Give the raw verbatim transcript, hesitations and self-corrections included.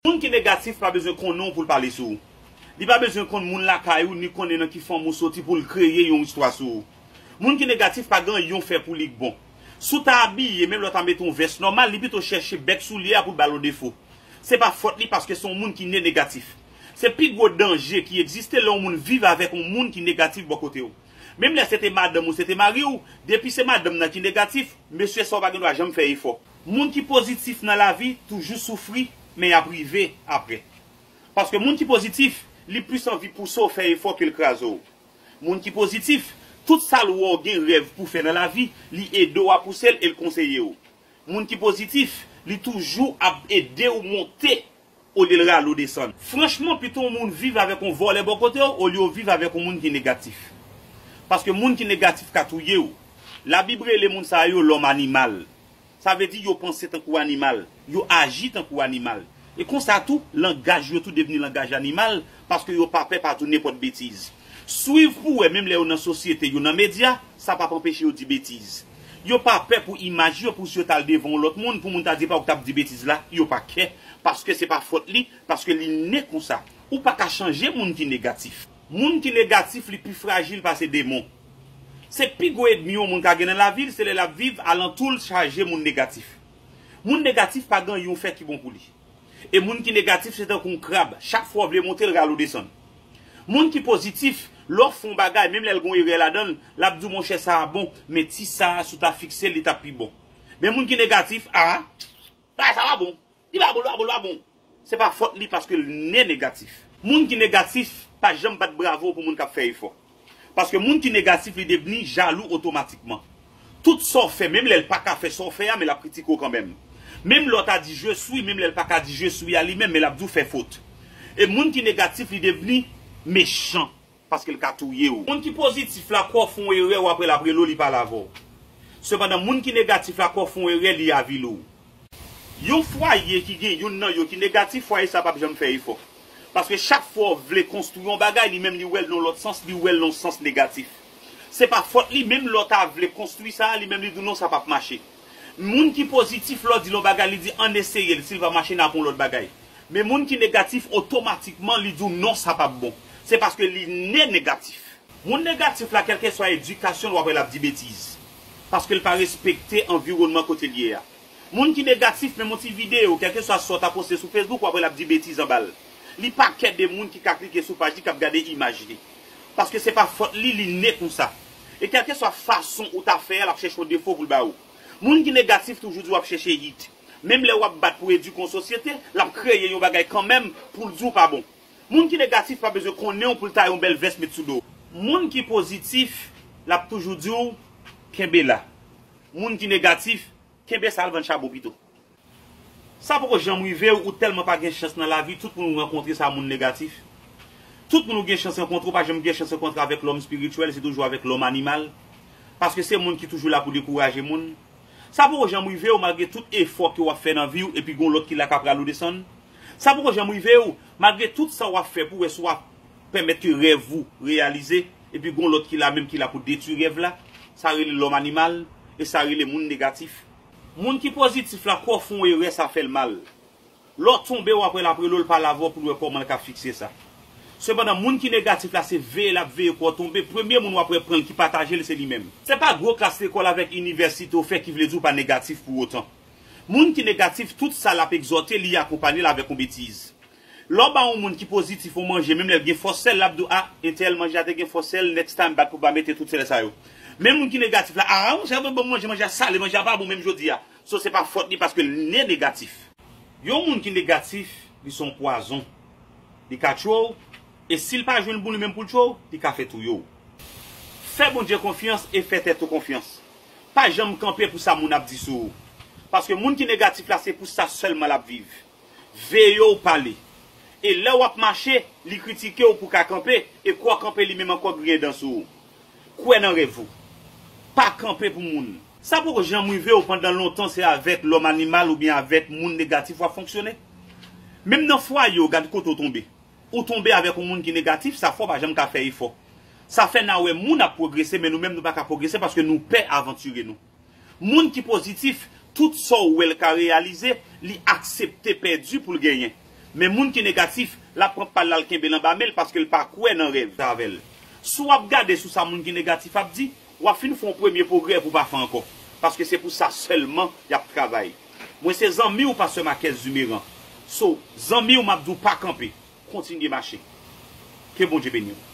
Moun ki negatif pa bezwen konnen w pou l pale sou ou. Li pa bezwen konn moun lakay ou, ni konnen nan ki fanmi w soti pou l kreye yon istwa sou ou. Moun ki negatif pa gen yon fè pou li k bon. Si w ta abiye, menm lè w ta mete yon vès nòmal, li pito chèche bèk soulye a pou l ba l yon defo. Se pa fòt li paske se yon moun ki ne negatif. Se pi gwo danje ki egziste lè yon moun viv avèk yon moun ki negatif bò kote w. Menm lè se te madanm ou se te mari w, depi se madanm nan ki negatif, mesye sa w pa gen dwa janm fè efò. Moun ki pozitif nan lavi toujou soufri, men y ap rive apre. Paske moun ki pozitif, li plis anvi pouse w fè efò ke l kraze w. Moun ki pozitif, tout sa l wè w gen rèv pou fè nan lavi, li ede w a pouse l e l konseye w. Moun ki pozitif, li toujou ap ede w monte olye l rale w desann. Franchman, pito yon moun viv avèk yon vòlè bò kote w olye w viv avèk yon moun ki negatif. Paske moun ki negatif ka touye w. Labib rele moun sa yo lòm animal. Sa vle di yo panse tankou animal, yo aji tankou animal. E konsa tou, langaj yo tou devni langaj animal, paske yo pa pè pa di w nenpòt betiz. Swiv pou w wè, menm lè yo nan sosyete, yo nan medya, sa p ap anpeche yo di betiz. Yo pa pè pou imaj yo, pou si yo t al devan yon lòt moun, pou moun ta di pa ou k t ap di betiz la, yo pa kè, paske se pa fòt li, paske li ne konsa. Ou pa ka chanje moun ki negatif. Moun ki negatif, li pi frajil pase demon. Se pi gwo ènmi yon moun ka gen nan lavi l, se lè l ap viv alantou l chaje moun negatif. Moun negatif pa gen yon fè ki bon pou li. E moun ki negatif, se tankou yon krab. Chak fwa w vle monte, l rale w desann. Moun ki pozitif, lè w fè yon bagay, menm lè l gen yon erè ladan l, l ap di w, monchè, sa a bon, men ti sa a, si w ta fikse l, li t ap pi bon. Men moun ki negatif, a, bagay sa pa bon. Li pa bon, li pa bon, li pa bon. Se pa fòt li paske l ne negatif. Moun ki negatif pa janm bat bravo pou moun k ap fè efò. Paske moun ki negatif, li devni jalou otomatikman. Tout sa w fè, menm lè l pa ka fè sa w fè a, men l ap kritike w kanmenm. Menm lè w ta di je suis, menm lè l pa ka di je suis a li menm, men l ap di w fè fot. E moun ki negatif, li devni mechan, paske l ka touye w. Moun ki pozitif la, kwè w fè yon erè, w ap wè l ap rele w, li pale avè w. Sepandan, moun ki negatif la, kwè w fè yon erè, li avili w. Yon fwaye ki gen youn nan yo ki negatif, fwaye sa p ap janm fè efò. Paske chak fwa w vle konstwi yon bagay, li menm li wè l nan lòt sans, li wè l nan sans negatif. Se pa fòt li, menm lè w ta vle konstwi sa, li menm li di w non, sa p ap mache. Moun ki pozitif, lè w di l yon bagay, li di ann eseye l, si l pa mache, n a fè yon lòt bagay. Men moun ki negatif, otomatikman, li di w non, sa p ap bon. Se paske li ne negatif. Moun negatif la, kèlkeswa edikasyon l, w ap wè l ap di betiz. Paske l pa respekte anviwònman kote l ye a. Moun ki negatif, menm yon ti videyo, kèlkeswa sa w ta poste sou Facebook, w ap wè l ap di betiz anba l. Li pa kè de moun ki ka klike sou paj li, k ap gade imaj li. Paske se pa fòt li, li ne konsa. E kèlkeswa fason ou ta fè a, l ap chèche yon defo pou l ba ou. Moun ki negatif toujou di w ap chèche hit. Menm lè w ap bat pou edike yon sosyete, l ap kreye yon bagay kanmenm pou l di w pa bon. Moun ki negatif pa bezwen konnen w pou l taye yon bèl vès met sou do w. Moun ki pozitif, l ap toujou di w, kenbe la. Moun ki negatif, kenbe sa al vann chabon pito. Sa poko janm rive w, ou tèlman pa gen chans nan lavi, tout moun ou rankontre se moun negatif. Tout moun ou gen chans rankontre, ou pa janm gen chans rankontre avèk lòm espirityèl, se toujou avèk lòm animal. Paske se moun ki toujou la pou dekouraje moun. Sa poko janm rive w, malgre tout efò ke w ap fè nan vi w, epi gon lòt ki la k ap rale w desann. Sa poko janm rive w, malgre tout sa w ap fè pou wè si w ap pèmèt ke rèv ou reyalize, epi gon lòt ki la menm ki la pou detwi rèv la. Sa rele lòm animal, e sa rele moun negatif. Moun ki pozitif la, kwè w fè yon erè, sa fè l mal. Lè w tonbe, w ap wè l ap rele w, l pale avè w pou l wè kòman l ka fikse sa. Sepandan, moun ki negatif la, se veye l ap veye kò w tonbe. Premye moun w ap wè pran l ki pataje l, se li menm. Se pa gwo klas lekòl avèk inivèsite w fè ki vle di w pa negatif pou otan. Moun ki negatif, tout sa l ap egzòte, li akonpanye l avèk yon betiz. Lè w ba yon moun ki pozitif yon manje, menm lè l gen fòs sèl, l ap di w, a, entèl manje a te gen fòs sèl, next time, bat pou pa mete tout sèl sa yo. Men moun ki negatif la, a, monchè, ban m manje, manje a sale, manje a pa bon menm jodi a. So, se pa fòt li paske l ne negatif. Yon moun ki negatif, li se yon pwazon. Li ka tchwe w, e si l pa jwenn bon li menm pou l tchwe w, li ka fè touye w. Fè Bondye konfyans e fè tèt ou konfyans. Pa janm kanpe pou sa moun ap di sou ou. Paske moun ki negatif la, se pou sa sèlman l ap viv. Veye w pale. E lè w ap mache, li kritike w pou ka kanpe, e kwè w kanpe li menm ankò griyen dan sou ou. Kwè nan rèv ou. Pa kanpe pou moun. Sa poko janm rive w pandan lontan se avèk lòm animal oubyen avèk moun negatif w ap fonksyone? Menm nan fwaye w, gad kote w tonbe. Ou tonbe avèk yon moun ki negatif, sa fè w pa janm ka fè efò. Sa fè n a wè moun ap pwogrese, men nou menm nou pa ka pwogrese paske nou pè avantire nou. Moun ki pozitif, tout sa w wè l ka reyalize, li aksepte pèdi pou l genyen. Men moun ki negatif, l ap pran pa l, l al kenbe l anba men l paske l pa kwè nan rèv sa avè l. Si w ap gade sou sa moun ki negatif ap di, w ap fin fè yon premye pwogrè pou w pa fè ankò. Paske se pou sa sèlman y ap travay. Mwen se zanmi w, Pastè Marquez Zumeran. So, zanmi w, m ap di w pa kanpe. Kontinye mache. Ke Bondye beni w.